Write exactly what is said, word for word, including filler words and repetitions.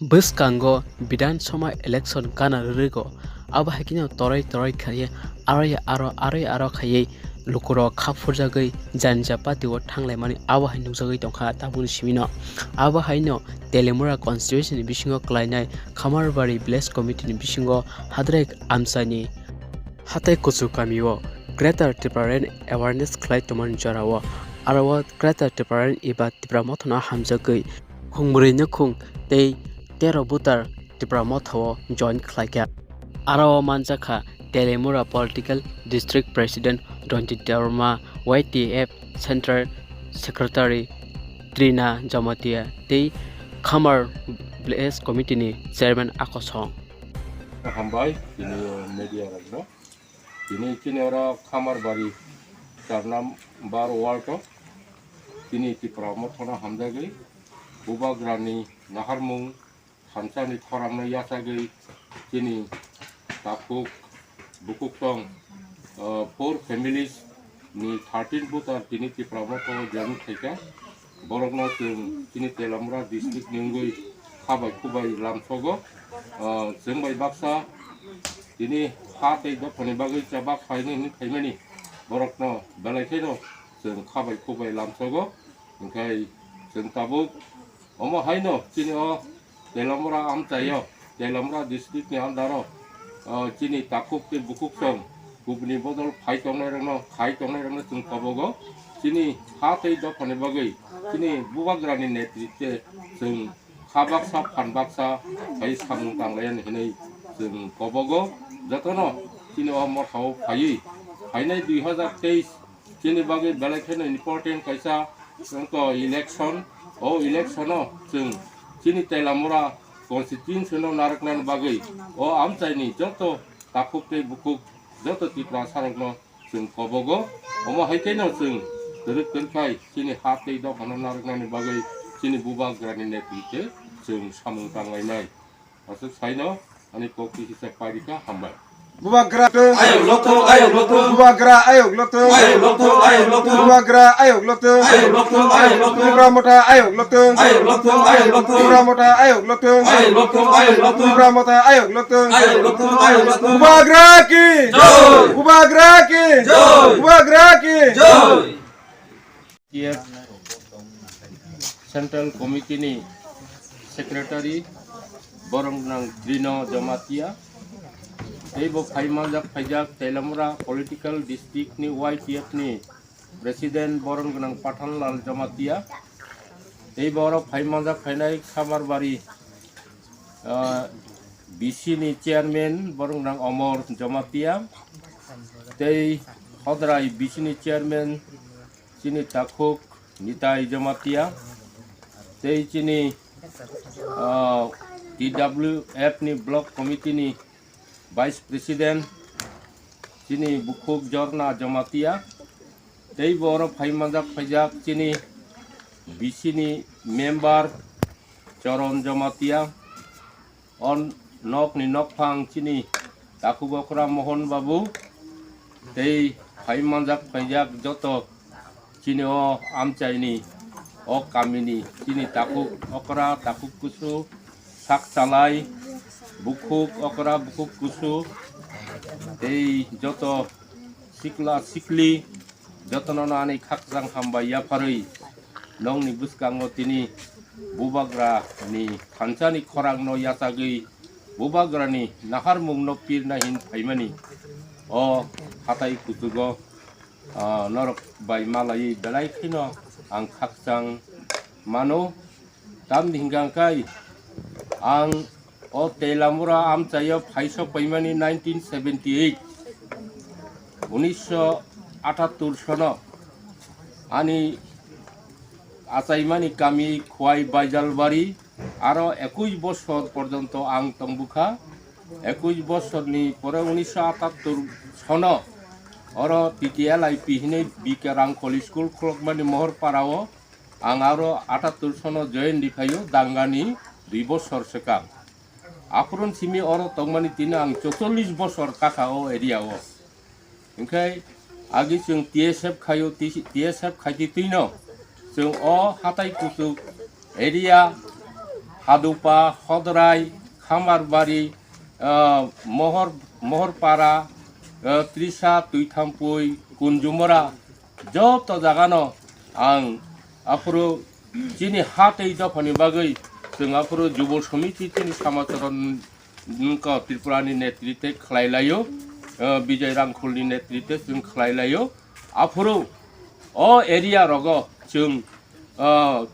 Bwskango Bidhan Sabha election gana rwrwgo, abo hai kheno toroi toroi khaiwi aroi aro aroi aro khaiwi lukurok kha phurjagwi jani ja party o thanglaimani abo hai nukjagwi tongkha tabukni simino. Abo haino Teliamura constituency ni bisingo kwlainai Khamarbari village committee ni bisingo Hadrek amchaini Hatai Kuchuk kamio Greater Tipraland Awareness khlai tongmani jorao aro o Greater Tipraland eba Tipra Mothano hamjagwi khung brwi nukhung tei tero butar Tipra Mothao join khlaikha. Aro o manjakha Teliamura Political District President Ranjit Debbarma, Y T F Central Secretary Trina Jamatia tei Khamar Village Committee ni Chairman Akosong. Hambai tini media rokno. Tini chini oro Khamarbari char number ward o tini Tipra Mothano hamjagwi Bubagrani naharmung thansa ni khorang no yachagwi chini takhuk bukhuk tong, uh, four families ni thirteen voter tini Tipra Motha o join khaikha. Borok no chwng chini Teliamura district ni wngwi kha bai khu bai lamsogo. Uh, chwng bai baksa tini ha tei dopha ni bagwi chaba khaini hinwi khaimani borok no belai kheno chwng kha bai khu bai lamsogo. Hwnkhe chwng tabuk omo haino chini o Teliamura amchaio, Teliamura district ni under o, o, chini takhuk tei bukhuk song kubuni bodol phai tongnai rokno, khai tongnai rokno chwng kobogo. Chini ha tei dophani bagwi chini Bubagrani netritwe chwng kha baksa phan baksa khai samung tanglaiya hinwi chwng kobogo. Jotono chini o mothao phaiwi phainai dui hazar teis chini bagwi belai kheno important kaisa wngkha election. O election o chwng chini Teliamura constituency no narwknani bagwi o amchaini joto takhuk tei bukhuk joto Tiprasa rokno chwng kobogo. Omo hai khe no chwng twrwk twrwk khai chini ha tei dophano narwknani bagwi chini Bubagrani netritwe chwng samung tanglainai. Aswk saino ani kok kisa parika hambai. Bubagra ayok lokto, ayok lokto. Bubagra ayok lokto. Ayok lokto, ayok lokto. Bubagra ayok lokto. Ayok lokto, ayok lokto. Tipra Motha ayok lokto. Ayok lokto, ayok lokto. Tipra Motha ayok lokto. Ayok lokto, ayok lokto. Tipra Motha ayok lokto. Ayok lokto, ayok lokto. Bubagra ki joi. Bubagra ki joi. Bubagra ki joi. T F Central Committee ni Secretary borok nang Trino Jamatia, tei bo phai manjak phaijak Teliamura Political District ni Y T F ni President borok nang Pathanlal Jamatia, tei borok phai manjak phainai Khamarbari, ah, B C ni Chairman borok nang Omor Jamatia, tei Hodrai B C ni Chairman chini takhuk Nitai Jamatia, tei chini, ah, T W F ni Block Committee ni Vice President chini bukhuk Jorna Jamatia, tei bo oro phai manjak phaijak chini B C ni member Choron Jamatia, o nok ni nokphang chini takhuk okra Mohon Babu, tei phai manjak phaijak joto chini o amchaini, o kamini chini takhuk okra, takhuk kusu, sak chalai, bukhuk okra, bukhuk kusu, tei joto sikla sikli, jotono ani khakchang hambai yapharwi nokni bwskango tini Bubagra ni thansa ni khorang no yachagwi Bubagra ni naharmung no pirna hin phaimani o hatai kuchugo, ah, norok bai malaiwi belai kheno ang khakchang mano. Tamni hingka khe ang o Teliamura amchaio phaisok paimani nineteen seventy eight, unisho atattur sono ani achaimani kami Khwai Baijalbari, aro ekush bosor porjonto ang tongbukha. Ekush bosorni pore unisho atattur sono oro T T L I P hinwi B K Rangkhol school khulokmani Mohorparao. Ang aro atattur sono join riphaio, dangani dui bosor swkang. Aphurun simi oro tongmani tini ang chocholish bosor kakha o area o. Hinkhe agi chwng T S F khaio, T S F khaiti twino chwng o hatai kuchuk area Hadupa, Hodrai, Khamarbari, ah, Mohor, Mohorpara, ah, Trisa, Tuithampui, Kunjumora, joto jagano ang aphuru chini ha tei dophani bagwi chwng aphuru Jubo Samiti chini Samacharan wngkha Tripurani netrite khlai laio, ah, Bijay Rangkhulni netrite chwng khlai laio. Aphuru o area rogo chwng, ah,